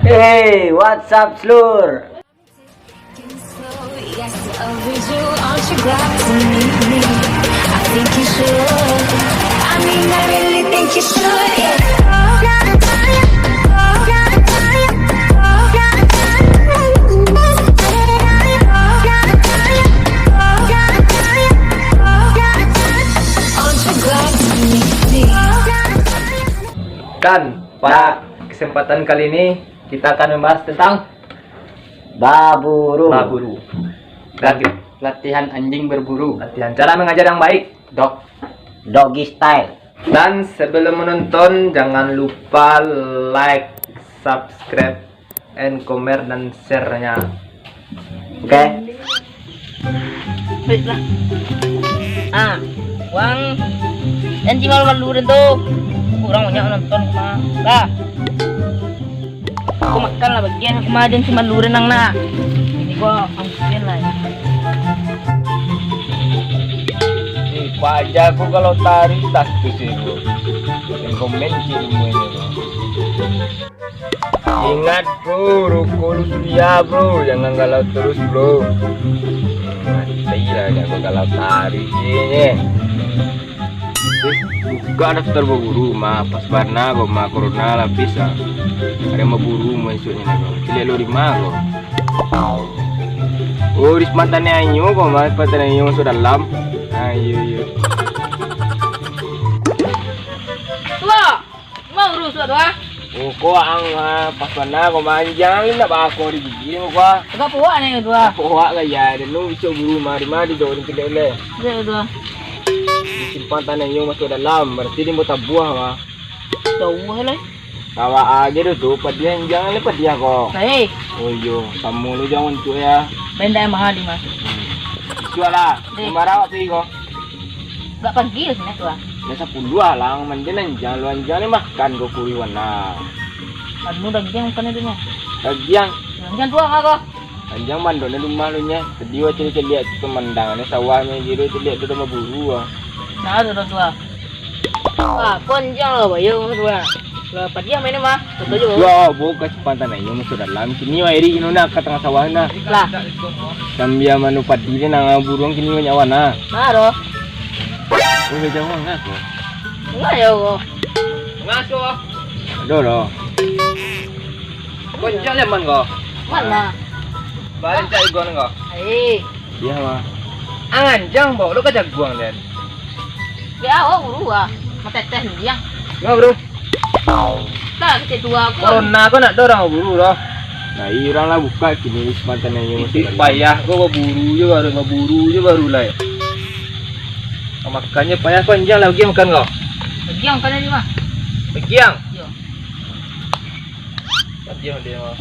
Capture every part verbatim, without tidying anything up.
Hey, what's up, Slur? Dan pada kesempatan kali ini, kita akan membahas tentang baburu. Baburu. Lati-, latihan anjing berburu. Latihan cara mengajar yang baik. Dog. Doggy style. Dan sebelum menonton, jangan lupa like, subscribe, and comment, dan share-nya. Oke? Baiklah. Ah, wang. Jan cimalu-malu den tu. Urang banyak nonton mah. Lah. Aku makan lah bagian aku mah, jan cimalu den nang nak. Ini gua ambian lah. Eh, paja aku kalau tarik tas tu sih, bro. Yang komen sih ilmu ini, bro. Ingat, bro, ruko lu suliah, bro. Jangan galau terus, bro. Mati lah, jangan galau tarik ini. Eh, buka daftar baburu, mah. Pas bana ko, mah. Corona lah bisa. Ada yang baburu, mah, isuaknyo, nah, ko. Ciliak lu di ma, ko? Oh, di Sematanianyo, ko, mah. Sematanianyo masuk dalam. Ah, iyo, iyo. Tua! Mau rusuh tu, ah? Oh, ko ang, ah, pas bana ko, mah. Anjiang lu nak bako di gigi ko, ah. Agak puak ni tu, ah. Puak gaya, dan lu bisa buru mari-mari do, ni kedek le. Dia tu, ah. Di simpang tanah nyo masuk dalam, berarti dia mau tabuah, mah. Tabuah lah. Tawa aja tu, tu, padiah anjiang le padiah ko. Baik. Oh, iyo, samo lu jangan tu ya. Benda yang mahal, Dimas. Hmm. Sual lah. Dek. Nomor awak pi ko? Agak pagi lah sini tu, ah. Ya, sapuluah lah, mandi anjiang lu, anjiang ni makan ko kuih warna. Anu dagiang makan itu, Nya. Dagiang? Dagiang tu, ah, ko. Anjiang mandok ni rumah lu, Nya. Tadi wak caliak-caliak tu pemandangan ni, sawah ni, kiro caliak tu rumah buru, ah. Nah, tu, tu, ah. Ah, ko anjiang lah, bayo, tu, ah. Lah, padiah main mah. Betul juga. Wah, bau ka simpang tanah nyo masuk dalam. Kini wak iri kini nak ka tangah sawah nah. Lah. Sambia manu padi ni nang buruang kini banyak warna. Maro. Oh, gajah wang aku. Enggak ya, ko. Ngasuh. Aduh, doh. Ko anjiang leman ko. Mana? Balik cari gon ko. Eh. Iya, mah. Anjiang bawa lu ka jaguang, den. Ya, oh, buru ah. Mateteh anjiang. Yo, bro. Lah, kecil tua ko. Corona ko nak dorong buru dah. Nah, iya, urang lah buka kini di Sematanianyo. Itu payah ko, baburu je baru, baburu je baru lah. Makannya payah ko, anjiang lah, bagian makan ko. Bagian makan ni mah. Bagian? Yo. Padiah dia mah.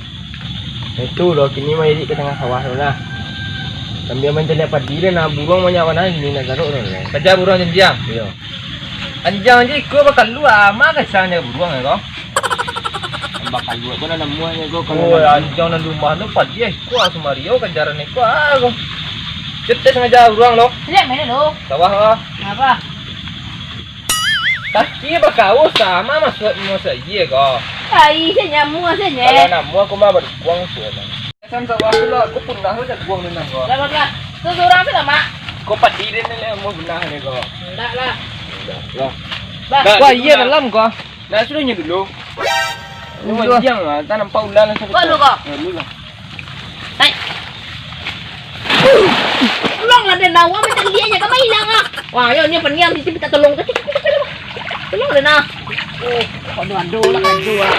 Itu lo, kini mah irik ka tangah sawah tu lah. Sambia mancaliak padi lah, nah, buruang banyak bana, kini nak garuk tu lah. Kaja buruang anjiang? Iyo. Anjiang aja iko bakalua, mah kasarnyo buruang ko. Bakalua ko lah namuahnyo ko, kalau Oh, nak anjiang nan rumah tu padi iko, ah, sumario kajaran iko, ah, ko. Cetes ngaja buruang lo. Lihat mana lo? Sawah, ah. Apa? Kaki bakaus sama masuk, masuk iya ko. Ai, saya nyamuk saya nye. Kalau namu aku mah berkuang tu emang. San sawah tu lah, aku punah tu jaguang ni nang ko. Lah, lah. Tu surang tu lah, Mak. Ko padi dia ni lah, mau benah ni ko. Ndak lah. Ndak lah. Bah. Wah, iya dalam ko. Nah, sudah nyo dulu. Ini Udah. Manjiang lah, tak nampak ular langsung Kau dulu, kau. Ya, dulu lah. Hai. Tolong lah, dan lawan macam dia je, kau hilang ah. Wah, yo, ni peniam di sini minta tolong. Tolong lah, nah. Oh, aduh, aduh lah, aduh ah.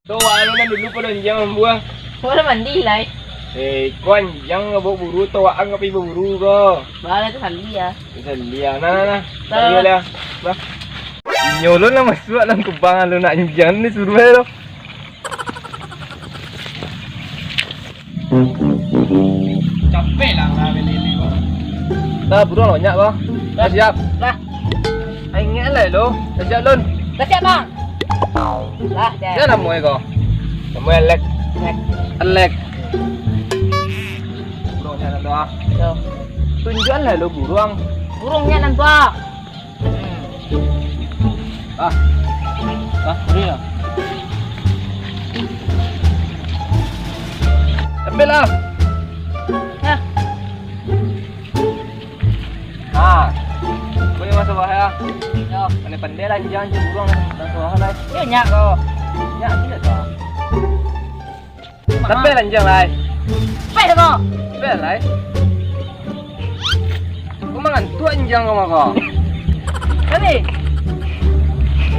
Tu, wak, lu kan dulu pada anjiang mambuah. Kau dah mandi lah, eh. Eh, kau anjiang nggak bawa buru, tu wak nggak pergi berburu kau. Balah tu sali ya. Bisa lihat. Nah, nah, nah. Nah. Lihat lah. Nah. Inyo lo lah masuak dalam kubang lo nak anjiang ni suruah lo. Capek lah ngambil ini, Bang. Dah, buruang banyak, Bang. Dah siap. Lah. Ai, ingat lah lo. Dah siap, Lun. Dah siap, Bang. Lah, dah. Siapa nama kau? Nama Alek. Alek. Alek. Buruangnya ada, ah. Yo. Tunjuan lah lo buruang. Buruangnya nan tu, ah. Ah. Ah, ini ya. Lah. Nah. Ha. Ko ni maso bahaya. Yo. Pandai-pandai lah anjiang, anjiang buruang maso bahaya lah. Yo, nyak ko. Nyak, nyak ko. Tapi lah anjiang lah. Peh ko. Peh lah. Ko mangantuak anjiang ko mah ko. Kali.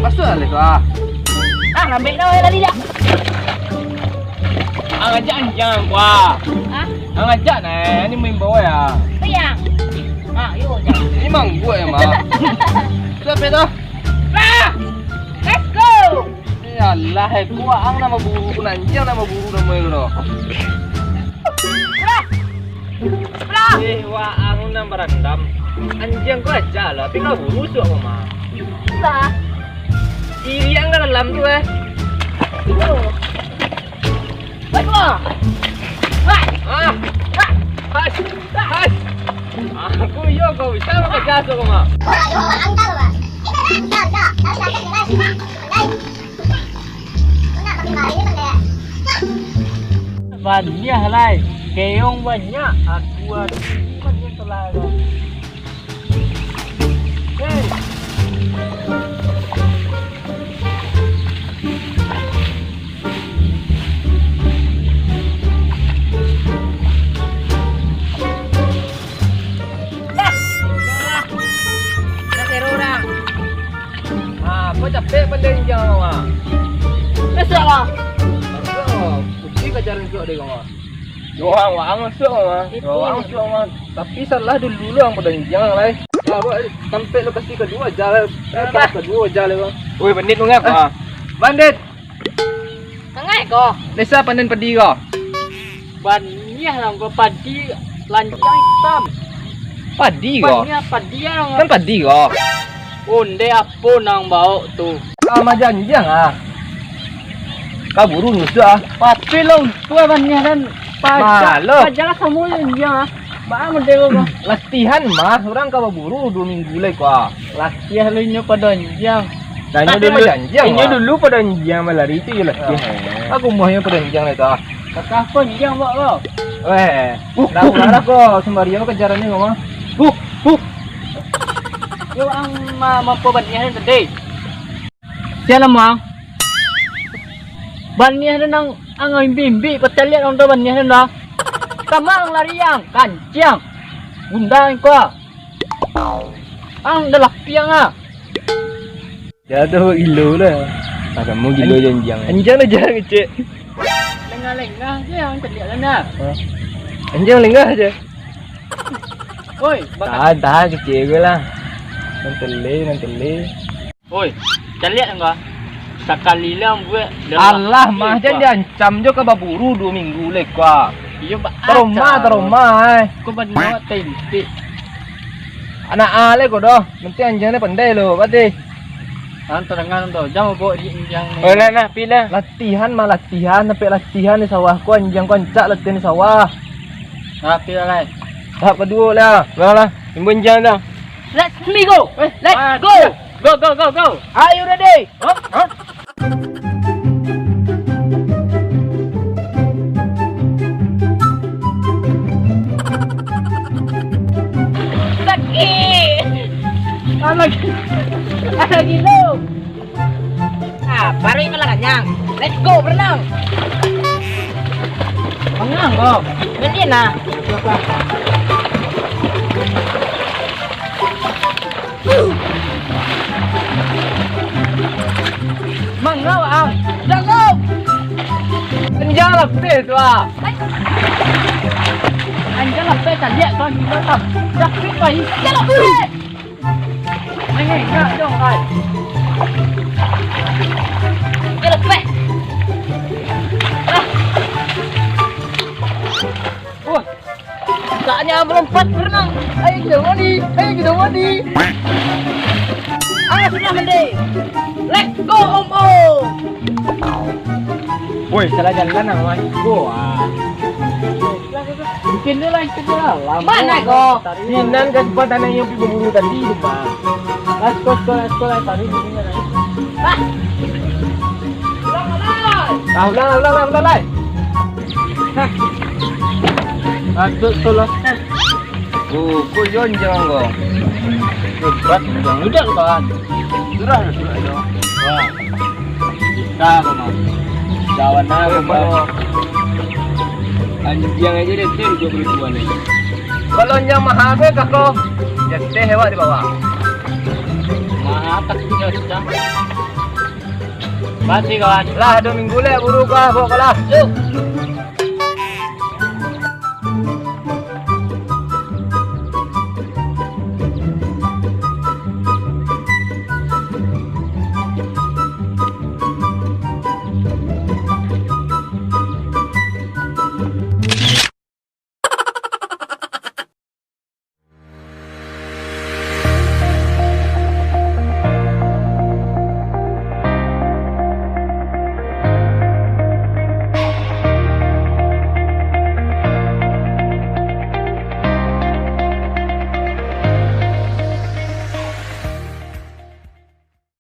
Masuak lah tu ah. Ah, lambek dah, lari dah. Ang ajak anjiang ko ah. Hah? Ang ajak nah, ni main bawa ya. Sayang. Ah, yo, jangan. Ini mangguak ya, Mak. Siapa itu? Lah! Let's go! Ya Allah, eh, ko ang nan baburu, ko anjiang nan baburu namo ko doh. Lah! Lah! Eh, waang nan barandam. Anjiang ko aja lah, tapi nggak buru suak ko mah. Lah. Iriang ka dalam tu, eh. Yo. Wah, wah. Wah. Ah. Wah. Has. Has. Aku iyo kau bisa makaja suak ko mah. Baniah lai, keong banyak, aku aduh, baniah salai ko. Hei. Dah. Dah seru urang. Ah, kau capek pandai anjiang kau, ah. Besok lah. Besok, kucing kajaran kau deh kau, ah. Doang, waang masuak, mah. Itu. Doang masuak, mah. Tapi salah dulu lo ang pado anjiang lai. Lah, buat tampek lokasi kaduo aja lah. Eh, Salah. Lokasi kaduo aja lah, Bang. Woi, bandit mangah, ah. Bandit. Mangah ko. Desa panen padi ko. Baniah lah ko padi lancang itam. Padi ko? Baniah padi lah. Kan padi ko. Onde apo nan baok tu? Ah, majanjiang ah. Kaburu nusuak ah. Patuih lah untuang baniah dan paja-, Malo. Paja lah samo jo anjiang ah. Baa model ko? Latihan mah, urang ka baburu duo minggu lai ko ah. Latihan lo inyo pado anjiang. Nah, inyo Tapi dulu, majanjiang inyo mah. Dulu pado anjiang balari tu yo latihan. Ah. Aku mah inyo pado anjiang lai tu ah. Kakah ko anjiang bak ko? Weh, Uh, nah, uh. Lah ko sambariang kajarannyo ko mah. Uh, uh. Yo ang ma-, mampo baniah tadi. Sia lah, Mang. Baniah tu nang ang imbik-imbik, pacaliak ang tu baniah tu dah. Kamang lari ang, kanciang. Gundang ko. Ang dah lapiang ah. Dah tu gilo lah. Ah, kamu gilo An-, janjiang. Anjiang dah jarang ngecek. Lengah-lengah je ang caliak sana. Hah? Anjiang lengah je. Oi, baka- Tahan, tahan kecek gue lah. Nantele, nantele. Oi, caliak engkau. Sakali lah buek. Alah, mah jan diancam jo ka baburu duo minggu lai ko. Iyo, ba-, Taroma, taroma, eh. Ko banyo tempe. Anak ah lai ko doh. Nanti anjiang ni pandai lo, bati. Ang tadangan tu, jan baok di anjiang ni. Oh, nah, nah, pi lah. Latihan mah latihan, sampai latihan di sawah ko, anjiang ko rancak latihan di sawah. Nah, pi lah, lai. Tahap kaduo lah. Lah, lah. Timbun anjiang dah. Let's me go. Eh, let's ah, go. Go, go, go, go. Are you ready? Hah? Hah? Sakik. Alah, alah gilo. Ah, baru yang malah kanyang. Let's go, berenang. Berenang, kau. Berhenti, nah. Mangau ang. Jangan. Anjiang lapeh tu ah. Anjiang lapeh tadi kan kita tam. Tapi pai. Anjiang lapeh. Nengah dong ai. Anjiang lapeh. Ah. Wah. Saatnya melompat berenang. Ayo kita mandi. Ayo kita mandi. Ah, sudah mandi. Let's go, Om Om. Woi, salah jalan ah, Mas. Go ah. Mungkin dia lah, itu dia lah. Lama. Mana kau? Sinan kan tempat tanah yang pi baburu tadi tu, Bang. Let's go, let's go, let's go, let's go. Tarik di sini, tarik. Ah. Ulang, ulang, ulang, ulang, ulang, ulang. Hah. Patut tu lah. Oh, kau jonjang kau. Hebat, jangan udah kau, kawan. Surah lah, surah lah. Wah. Bisa kau, Bang. Kawan aku, Bang. Anjing aja dia, dia dua puluh dua ni. Kalau yang mahal ke, kau? Ya, teh hebat di bawah. Mahal, tapi dia bisa. Masih, kawan. Lah, dua minggu leh, buru kau, bawa kau lah. Yuk.